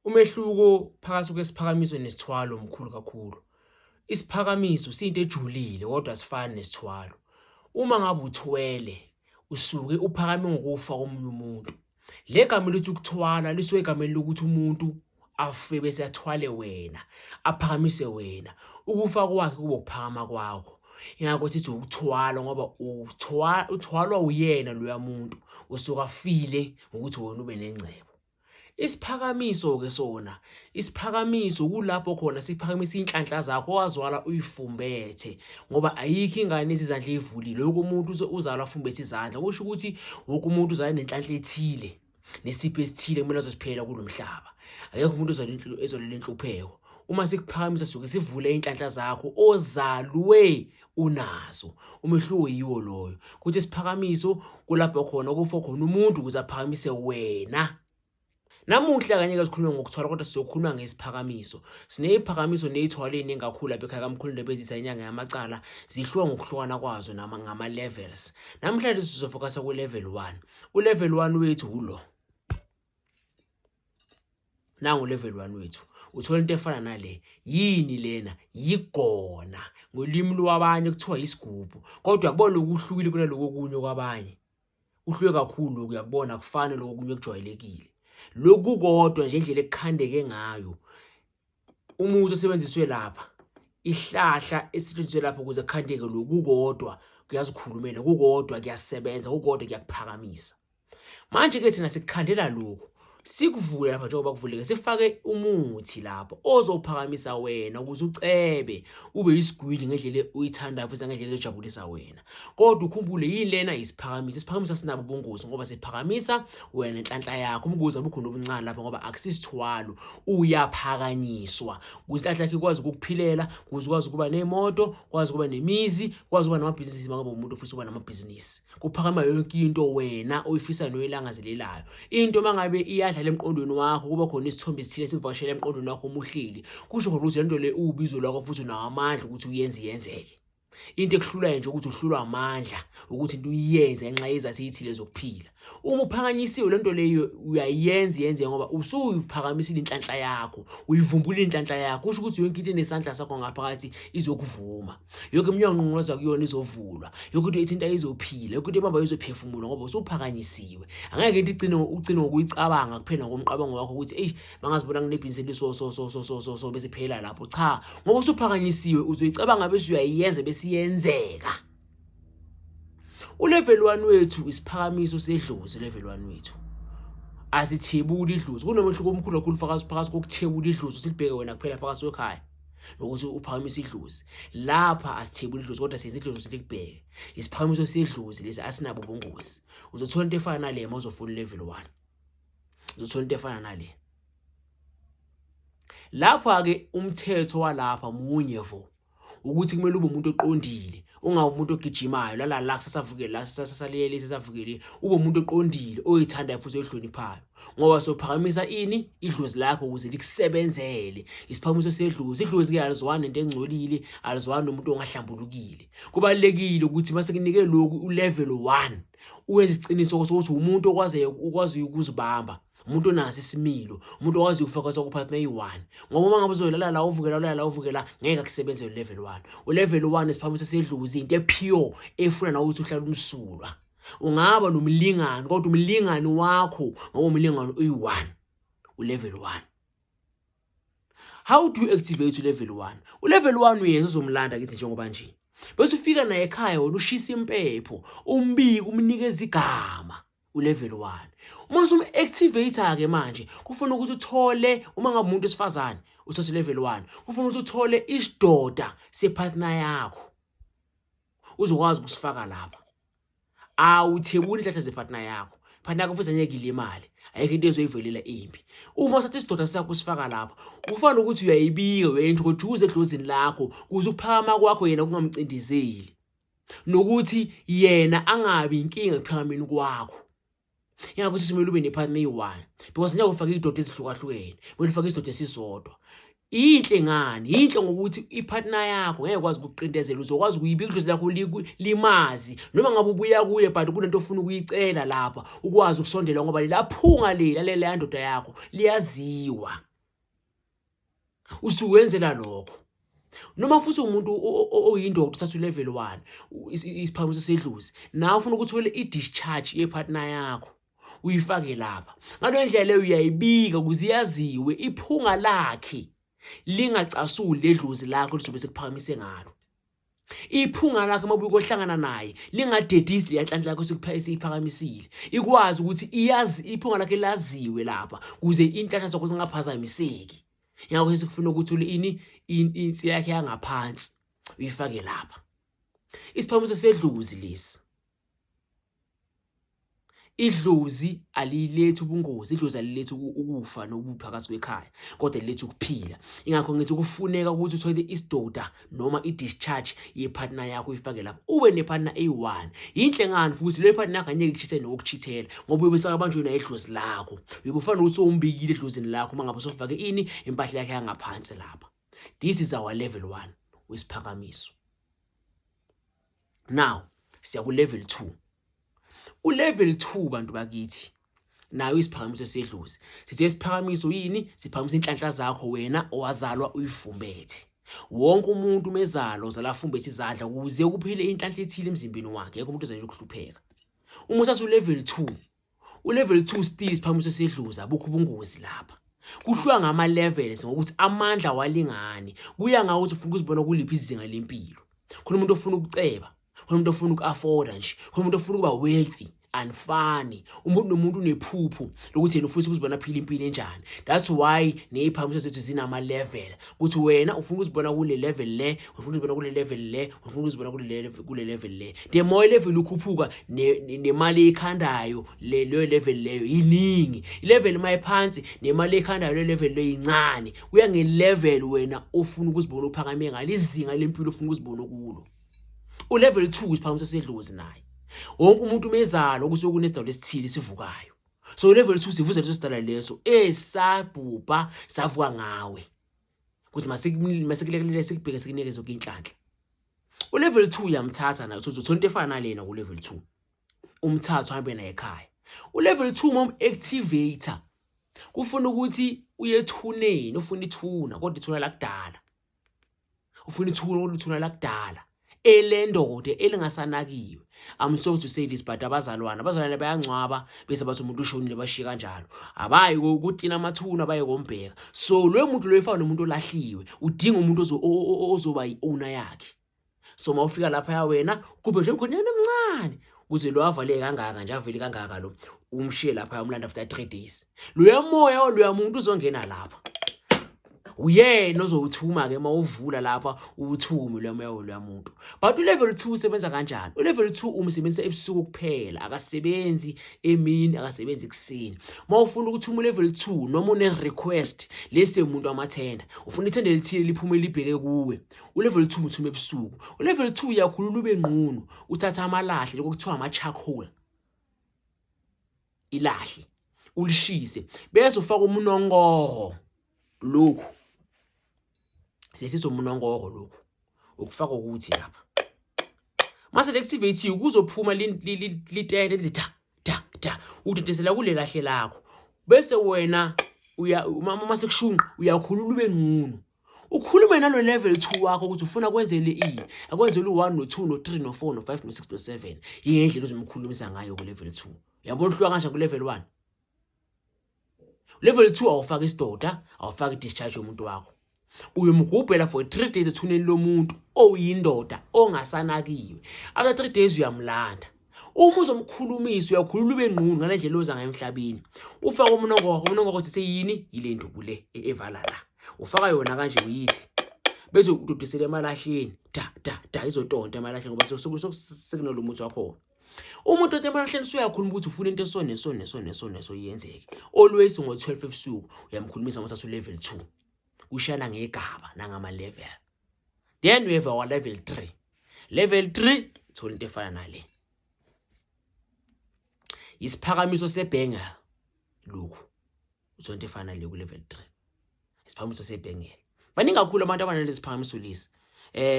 Umehluko phakathi kwesiphakamiso nesithwalo mkhulu kakhulu. Isiphakamiso siyinto ejulile kodwa asifani nesithwalo. Uma ngabe uthwele usuke uphakame ngokufa komunye umuntu. Le gama elithi ukuthwala lisuke egameni lokuthi umuntu afe bese athwale wena, aphakamise wena. Ukufa kwakhe kube ukuphakama kwakho. Ingakho sithi ukuthwala ngoba uthwalwa uyena loya muntu usuke afile ngokuthi wena ube nengcebo. Isiphakamiso-ke sona, isiphakamiso kulapho khona siphakamisa iy'nhlanhla zakho owazwala uyifumbethe ngoba ayikho ingane ezizandla ey'vulile. Wonke umuntu uzalwa afumbethe izandla, kusho ukuthi wonke umuntu uzalwa nenhlanhla ethile nesipho esithile kumele azosiphilela kulo mhlaba. Akekho umuntu ozalelwe inhlupheko. Uma sikuphakamisa suke sivule iy'nhlanhla zakho ozalwe unazo. Umehluko yiwo loyo. Kuthi isiphakamiso kulapho khona kufa khona umuntu ukuze aphakamise wena. Namuhla kanye ke sikhuluma ngokuthwala kodwa sizokhuluma ngesiphakamiso. Sineziphakamiso nezithwalo eziningi kakhulu lapha ekhaya kamkhulu Ndabezitha inyanga yamacala zihluka ngokuhlukana kwazo nama ngama levels. Namhlanje sizofocusa ku level 1. U level 1 wethu ulo. Nangu level 1 wethu. Uthola into efana nale. Yini lena? Yigona. Ngolimi lwabanye kuthiwa isigubhu. Kodwa kubona okuhlukile kunaloko okunye kwabanye. Kuhluke kakhulu uyakubona kufana lokho okunye okujwayelekile. Lokhu kodwa nje indlela ekukhandeke ngayo. Umuthi osebenziswe lapha, ihlahla esisetshenziswe lapha ukuze kukhandeke lokhu kodwa kuyazikhulumela, kukodwa kuyasebenza, kukodwa kuyakuphakamisa. Manje ke thina sikukhandela lokhu sikuvule lapha njengoba kuvuleke sifake umuthi lapho ozophakamisa wena ukuze ucebe ube yisigwili ngendlela oyithandayo futhi ngendlela ezojabulisa wena. Kodwa ukhumbule yini lena isiphakamiso. Isiphakamiso asinabo ubungozi ngoba siphakamisa wena nenhlanhla yakho. Ubungozi abukho nobuncane lapha ngoba akusisithwalo, uyaphakanyiswa ukuze inhlanhla yakho ikwazi ukukuphilela, ukuze ukwazi ukuba nemoto, ukwazi ukuba nemizi, ukwazi ukuba namabhizinisi uma ngabe umuntu ofisa ukuba namabhizinisi. Kuphakama yonke into wena oyifisayo noyilangazelelayo. Into uma ngabe iyadlala emqondweni wakho kuba khona isithombe esithile esikuvakashela emqondweni wakho uma uhleli, kusho khona ukuthi le nto le uwubizo lwakho futhi unawo amandla ukuthi uyenze yenzeke. Into ekuhlulayo nje ukuthi uhlulwa amandla ukuthi into uyenze ngenxa yezathu eyithile zokuphila. Uma uphakanyisiwe le nto leyo uyayenza yenzeke ngoba usuyiphakamisile inhlanhla yakho, uyivumbulile inhlanhla yakho. Kusho ukuthi yonke into enesandla sakho ngaphakathi izokuvuma. Yonke iminyango onqonqoza kuyona izovulwa. Yonke into ethinta izophila, yonke into ebamba izophefumula ngoba usuphakanyisiwe. Angeke into igcine ugcine ngokuyicabanga kuphela ngomqabango wakho ukuthi eyi bangazibona nginebhizinisi eliso so so so so so so bese phela lapho. Cha, ngoba usuphakanyisiwe uzoyicabanga bese uyayenza bese iyenzeka. Ulevel 1 wethu isiphakamiso sedlozi level 1 wethu. Asithebuli idlozi. Kunomehluko omkhulu kakhulu phakathi phakathi kokuthebula idlozi silibheke wena kuphela phakathi kwekhaya nokuthi uphakamise idlozi. Lapha asithebuli idlozi kodwa senza idlozi silikubheke. Isiphakamiso sedlozi lesi asinabo ubungozi. Uzothola into efana nale uma uzofuna level 1. Uzothola into efana nale. Lapha ke umthetho walapha munye vo ukuthi kumele ube umuntu oqondile, ungabe umuntu ogijimayo lala la kusasa vuke la kusasa lele kusasa le, ube umuntu oqondile oyithandayo futhi oyihloniphayo ngoba sophakamisa ini idlozi lakho ukuze likusebenzele. Isiphakamiso sedlozi, idlozi ke alizwani nento engcolile, alizwani nomuntu ongahlambulukile. Kubalulekile ukuthi mase kunike lokhu ulevel 1 uwenze isiqiniseko sokuthi umuntu okwaziyo ukwaziyo ukuzibamba, umuntu onaso isimilo, umuntu okwaziyo ukufocus ku-partner eyi-1. Ngoba uma ngabe uzolala la uvuke la ulala la uvuke la ngeke akusebenze ulevel 1. Ulevel 1 isiphakamiso sedlozi into epure efuna nawe ukuthi uhlale umsulwa. Ungaba nomlingani kodwa umlingani wakho ngoba umlingani uyi-1, ulevel 1. How do you activate ulevel 1? Ulevel 1 uyeza uzomlanda kithi njengoba nje. Bese ufika naye ekhaya wena ushisa impepho, umbike umnikeza igama ulevel 1. Uma usum-activate ke manje kufuna ukuthi uthole uma ngabe umuntu wesifazane uthathe level 1, kufuna ukuthi uthole isidoda separtner yakho uzokwazi ukusifaka lapha. Awuthebuli inhlahla zepartner yakho, partner yakho futhi angeke ilimale, ayikho into ezoyivelela imbi. Uma uthatha isidoda sakho usifaka lapha kufana nokuthi uyayibika, uyayi-introduce edlozini lakho ukuze ukuphakama kwakho yena kungamcindezeli nokuthi yena angabi inkinga ekuphakameni kwakho. Ingakho ukuthi kumele ube nepartner eyi-1 because ngeke ufake izidoda ezihlukahlukene, kumele ufake isidoda esisodwa. Yinhle ngani? Yinhle ngokuthi ipartner yakho ngeke kwazi ukuqindezela, uzokwazi ukuyibika idlozi lakho limazi noma ngabe ubuya kuye but kunento ofuna ukuyicela lapha ukwazi ukusondela ngoba lelaphunga lela leleya ndoda yakho liyaziwa. Usuwenzela lokho. Noma futhi umuntu oyindoda uthatha ulevel 1 isiphakamiso sedlozi, nawe ufuna ukuthi uthole i-discharge yepartner yakho uyifake lapha. Ngaleyo ndlela leyo uyayibika ukuze yaziwe iphunga lakhe lingacasuli ledlozi lakho lizobe sekuphakamise ngalo. Iphunga lakhe uma ubuye kohlangana naye lingadedisi leya nhlanhla yakho esiyiphakamisile, ikwazi ukuthi iyazi iphunga lakhe laziwe lapha ukuze inhlanhla zakho zingaphazamiseki. Ingakho sesikufuna ukuthi ule ini insi yakhe yangaphansi uyifake lapha. Isiphakamiso sedlozi lesi. Idlozi alilethi ubungozi, idlozi alilethi ukufa nobubi phakathi kwekhaya, kodwa liletha ukuphila. Ingakho ngithi kufuneka ukuthi uthole isidoda noma i-discharge yepartner yakho uyifake lapho, ube nepartner eyi-one. Yinhle ngani futhi leyo partner yakho angeke ikuchithele nokukuchithela, ngoba uyobe sekabanjwe nayo idlozi lakho. Uyobe ufana nokuthi umbikile edlozini lakho uma ngabe usufake ini impahla yakhe yangaphansi lapha. This is our level 1 wesiphakamiso. Now siya ku level 2. U level 2 bantu bakithi nayo isiphakamiso sedlozi. Sithi isiphakamiso yini? Siphakamisa inhlanhla zakho wena owazalwa uyifumbethe. Wonke umuntu mezalo uzala afumbethe izandla ukuze kuphile inhlanhla ethile emzimbeni wakhe. Akekho umuntu ozalelwe ukuhlupheka. Uma uthatha u level 2, u level 2 still isiphakamiso sedlozi, abukho ubungozi lapha. Kuhluka ngama levels ngokuthi amandla walingani. Kuya ngawo ukuthi ufuna ukuzibona kuliphi izinga lempilo. Khona umuntu ofuna ukuceba, khona umuntu ofuna uku-afforda nje, khona umuntu ofuna ukuba wealthy. Anifani, umuntu nomuntu unephupho lokuthi yena ufisa ukuzibona aphila impilo enjani. That's why neziphakamiso zethu zinama level, ukuthi wena ufuna ukuzibona kule level le, ufuna ukuzibona kule level le, ufuna ukuzibona kule level le. The more level ukhuphuka nemali ekhandayo leyo level leyo iningi. Ilevel mayiphansi nemali ekhandayo le level leyo incane. Kuya nge-level wena ofuna ukuzibona uphakame ngalo, izinga lempilo ofuna ukuzibona kulo. U level 2 isiphakamiso sedlozi naye. Wonke umuntu umezalo kusuke kunesidalo esithile sivukayo. So level 2 sivuza leso sidalo leso esabhubha savuka ngawe. Kuthi masikulekelele sikubheke sikunike zonke inhlanhla. U level 2 uyamthatha naye uzothola into efana nalena ku level 2. Umthatha uhambe naye ekhaya. U level 2 mom activator kufuna ukuthi uye ethuneni, ufuna ithuna kodwa ithuna lakudala. Ufuna ithuna kodwa ithuna lakudala elendoda elingasanakiwe. I'm sorry to say this, but abazalwane bayangcwaba bese bathi umuntu ushonile bashiye kanjalo. Abayi ukuklina amathuna, baye kombheka. So lo muntu lo efana nomuntu olahliwe, udinga umuntu ozoba i-owner yakhe. So mawufika lapha ya wena kube nje khona omncane ukuze lo avaleke kangaka nje, avele kangaka lo, umshiye lapha umlanda after 3 days. Loya moya loya muntu uzongena lapha, uyena ozowuthuma ke mawuvula lapha uthume loya moya loya muntu. But u level 2 usebenza kanjani? U level 2 umsebenzisa ebusuku kuphela, akasebenzi emini, akasebenzi ekuseni. Mawufuna ukuthuma u level 2 noma une request lesi umuntu amathenda, ufuna ithende elithile liphume libheke kuwe, u level 2 uthuma ebusuku. U level 2 uyakhulula ube ngqunu, uthatha amalahle lokho kuthiwa ama charcoal, ilahle ulishise bese ufaka umunongoho. Lokhu sesithi umunongoho, lokhu ukufaka ukuthi lapha mase le-activate kuzophuma litende lithi da da da, udedesela kule lahle lakho, bese wena uya uma sekushunqa uyakhulula ube ngqunu, ukhulume nalo level 2 wakho ukuthi ufuna kwenzele ini, akwenzele u1 no2 no3 no4 no5 no6 no7. Yindlela ozomkhulumisa ngayo ku level 2. Uyabona uhluka kanjani ku level 1? Level 2 awufaki isidoda, awufaki discharge yomuntu wakho. Uyomgubhela for 3 days ethuneni lomuntu oyindoda ongasanakiwe. After 3 days uyamlanda. Uma uzomkhulumisa uyakhulula ube ngqunu ngale ndlela oza ngayo emhlabeni. Ufaka umunongoho, umunongoho sithe yini? Yile nduku le evala la. Ufaka yona kanje uyithi. Bese udodisela emalahleni. Da da da izotonta emalahleni ngoba sekunalo muthi wakhona. Umuntu othi emalahleni usuyakhuluma ukuthi ufuna into eso neso neso neso neso yenzeke. Always ngo-12 ebusuku uyamkhulumisa ngothatha u-level 2. Ushana ngegaba nangama level. Then we have our level 3. Level 3 thola into efana nale. Isiphakamiso sebhenga lokhu. Uthola into efana nale ku level 3. Isiphakamiso sebhengele. Baningi kakhulu abantu abanalesi phakamiso lesi.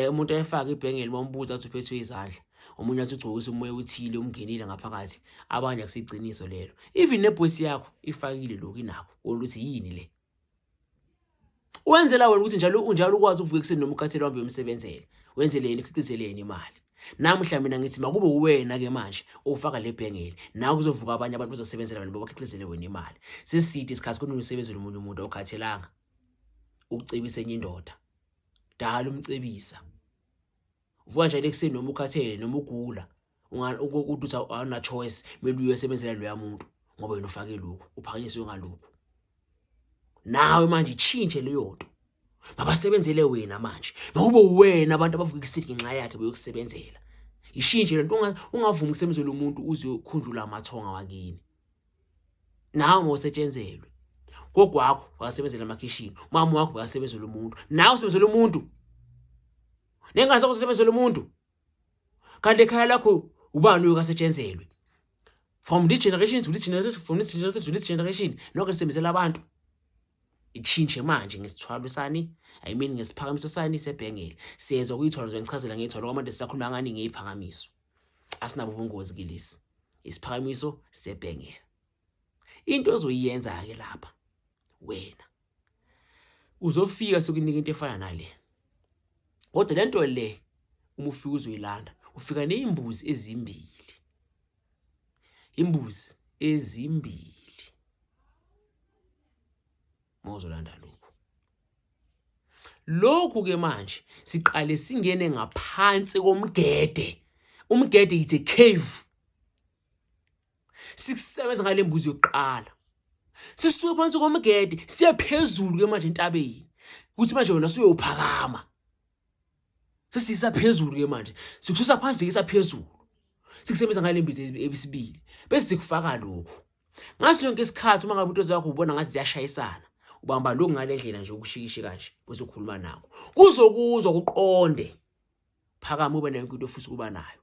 Umuntu ayefaka ibhengele bambuza athi uphethwe izandla. Omunye athi ugcokisa umoya othile umngenile ngaphakathi. Abanye akusiqiniso lelo. Even nebhosi yakho ifakile lokhu inakho. Oluthi yini le? Wenzela wena ukuthi njalo unjalo ukwazi ukuvuka ekuseni noma ukhathele uhambe uyomsebenzela. Wenzele yena ikhiqizele yena imali. Namuhla mina ngithi makube uwena ke manje ofaka le bhengele. Nawe kuzovuka abanye abantu bazosebenzela wena babakhiqizele wena imali. Seside isikhathi kodwa umsebenzi lomunye umuntu awukhathelanga. Ukucebisa enye indoda. Dala umcebisa. Uvuka njalo ekuseni noma ukhathele noma ugula. Ukuthi awuna choice kumele uyosebenzela loya muntu ngoba wena ufake lokhu, uphakanyiswe ngalokhu. Nawe manje itshintshe leyo nto. Mabasebenzele wena manje. Makube uwena abantu abavuka ekuseni ngenxa yakhe beyokusebenzela. Ishintshe lento ungavumi ukusebenzela umuntu uze ukhunjula amathonga wakini. Nawe mawusetshenzelwe. Gogo wakho wakasebenzela emakhishini, umama wakho wakasebenzela umuntu, nawe usebenzela umuntu. Nengane zakho usebenzela umuntu. Kanti ekhaya lakho ubani uyokasetshenzelwe? From this generation to this generation, from this generation to this generation, nonke nisebenzela abantu. Itshintshe manje ngesithwalo sani, I mean ngesiphakamiso sani sebhengele. Siyezwa kuyithwalo ngizonichazela ngethwalo ngoba manje sisakhuluma ngani ngeyiphakamiso. Asinabo ubungozi kilesi. Isiphakamiso sebhengele. Into ozoyenza ke lapha wena uzofika sokunika into efana nale. Kodwa lento le uma ufika uzoyilanda ufika nezimbuzi ezimbili. Imbuzi ezimbili. Mawuzolanda lokhu. Lokhu ke manje siqale singene ngaphansi komgede. Umgede it's a cave. Sikusebenza ngale mbuzi yokuqala. Sisuke phansi komgede siye phezulu ke manje entabeni. Kuthi manje wena usuyophakama. Sesisa phezulu ke manje. Sikususa phansi sikisa phezulu. Sikusebenza ngale mbizi ebisibili. Bese sikufaka lokhu. Ngaso sonke isikhathi uma ngabe into zakho ubona ngathi ziyashayisana, ubamba lokhu ngale ndlela nje ukushikishi kanje bese ukhuluma nako. Kuzokuzwa kuqonde. Phakama ube nayo into ofisa ukuba nayo.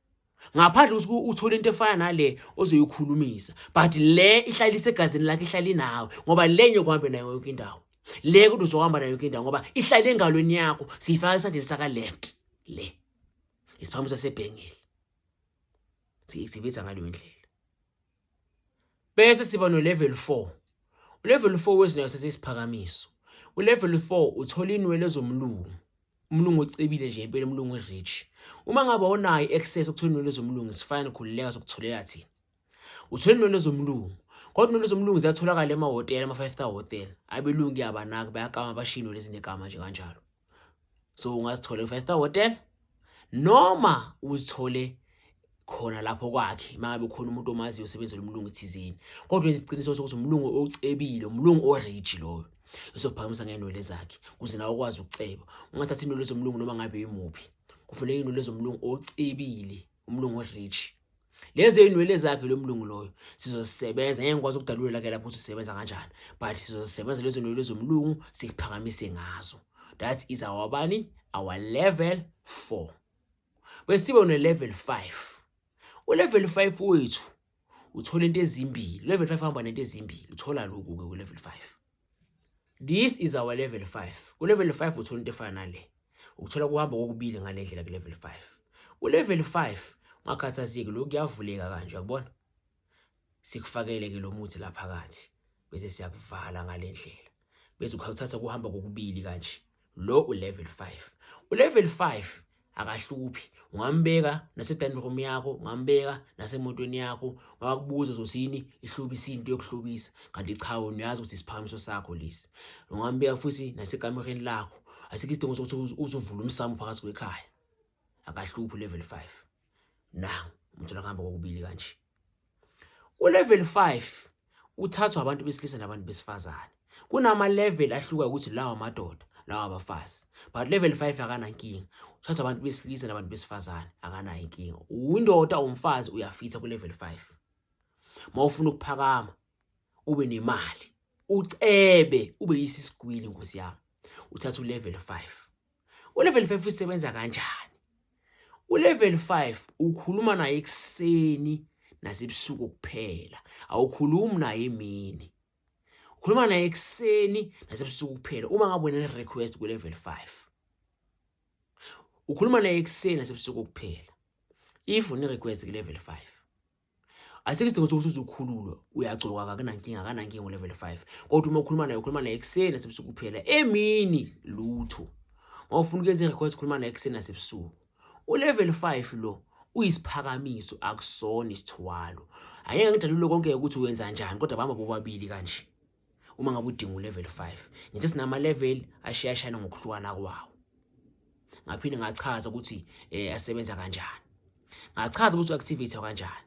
Ngaphandle ukuthi uthole into efana nale ozoyikhulumisa, but le ihlala isegazini lakhe ihlala inawe ngoba le nyokuhambe nayo yonke indawo. Le kodwa uzohamba nayo yonke indawo ngoba ihlala engalweni yakho, siyifaka esandleni saka left le. Isiphakamiso sebhengele. Siyibiza ngaleyo ndlela. Bese siba no level 4. Ulevel 4 wezinayo sesisiphakamiso. Ulevel 4 uthola inwele zomlungu. Umlungu ocebile nje impela umlungu rich. Uma ngabe awunayo access ukuthola inwele zomlungu sifine khululeka sokutholela thina. Uthola inwele zomlungu. Kodwa inwele zomlungu ziyatholakala emahhotela ama 5 star hotel. Abelungu yabanaka bayakama bashiya inwele ezinegama nje kanjalo. So ungazithola ku 5 star hotel noma uzithole khona lapho kwakhe mangabe khona umuntu omaziyo osebenzela umlungu thizeni kodwa iziqiniso sokuthi umlungu ocebile umlungu orich loyo esophakamisa ngenwele zakhe kuze nawe ukwazi ukuceba ungathatha inwele zomlungu noma ngabe imuphi kufuneka inwele zomlungu ocebile umlungu orich lezo inwele zakhe lo mlungu loyo sizozisebenza ngeke ngikwazi ukudalula ke lapho ukuthi sisebenza kanjani but sizozisebenza lezo nwele zomlungu sikuphakamise ngazo. That is our bani, our level 4. Bese sibe ne level 5. U level 5 wethu uthola into ezimbili. Level 5 hamba nento ezimbili. Uthola lokhu ke ku level 5. This is our level 5. Ku level 5 uthola into efana nale. Ukuthola kuhamba kokubili ngale ndlela ku level 5. U level 5 ungakhathazeki lokhu kuyavuleka kanje uyakubona. Sikufakele ke lo muthi la phakathi bese siyakuvala ngale ndlela. Bese ukuthatha kuhamba kokubili kanje. Lo u level 5. U level 5 akahluphi, ungambeka nase-dining room yakho, ungambeka nasemotweni yakho, wakubuza uzothini ihlobisa into yokuhlobisa kanti cha wena uyazi ukuthi isiphakamiso sakho lesi. Ungambeka futhi nasekamereni lakho, asikho isidingo sokuthi uzovula umsamo phakathi kwekhaya. Akahluphi level 5. Nangu umthola kuhamba kokubili kanje. U-level 5 uthathwa abantu besilisa nabantu besifazane. Kunama level ahluka ukuthi lawa amadoda lawa abafazi. But level 5 akanankinga. Uthathwa abantu besilisa nabantu besifazane akanayo inkinga. Uyindoda umfazi uyafitha ku level 5. Mawufuna ukuphakama ube nemali, ucebe ube yisisigwili nkosi yami. Uthatha u-level 5. U-level 5 usebenza kanjani? U-level 5 ukhuluma naye ekuseni nasebusuku kuphela, awukhulumi naye emini. Ukhuluma naye ekuseni nasebusuku kuphela uma ngabe wena request ku level 5. Ukhuluma naye ekuseni nasebusuku kuphela. If une request ku level 5. Asikho isidingo sokuthi uzukhululwe, uyagcoka akunankinga, akanankinga u-level 5. Kodwa uma ukhuluma naye ukhuluma naye ekuseni nasebusuku kuphela, emini lutho. Uma ufuna ukuyenza i-request ukhuluma naye ekuseni nasebusuku. U-level 5 lo uyisiphakamiso akusona isithwalo. Angeke ngidalule konke ukuthi uyenza njani kodwa bamba bobabili kanje. Uma ngabe udinga u-level 5. Ngithi sinama-level ashiyashana ngokuhlukana kwawo. Ngaphinde ngachaza ukuthi asebenza kanjani. Ngachaza ukuthi u-activate kanjani.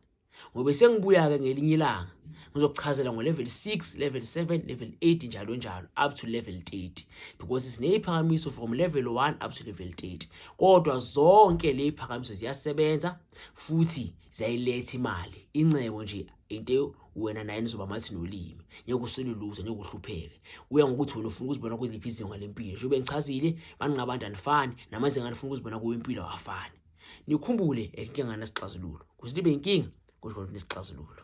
Ngobe sengibuya-ke ngelinye ilanga ngizokuchazela ngo-level 6, level 7, level 8 njalo njalo up to level 30 because sineyiphakamiso from level 1 up to level 30. Kodwa zonke le yiphakamiso ziyasebenza futhi ziyayiletha imali. Incebo nje into wena naye nizoba mathi nolimi, ngeke uswele lutho, ngeke uhlupheke. Kuya ngokuthi wena ufuna ukuzibona kweliphi izinga lempilo. Njengoba ngichazile, baningabantu anifani, namazinga anifuna ukuzibona kuwo impilo awafani. Nikhumbule inkinga nesixazululo. Kuze libe inkinga, kusho ukuthi nesixazululo.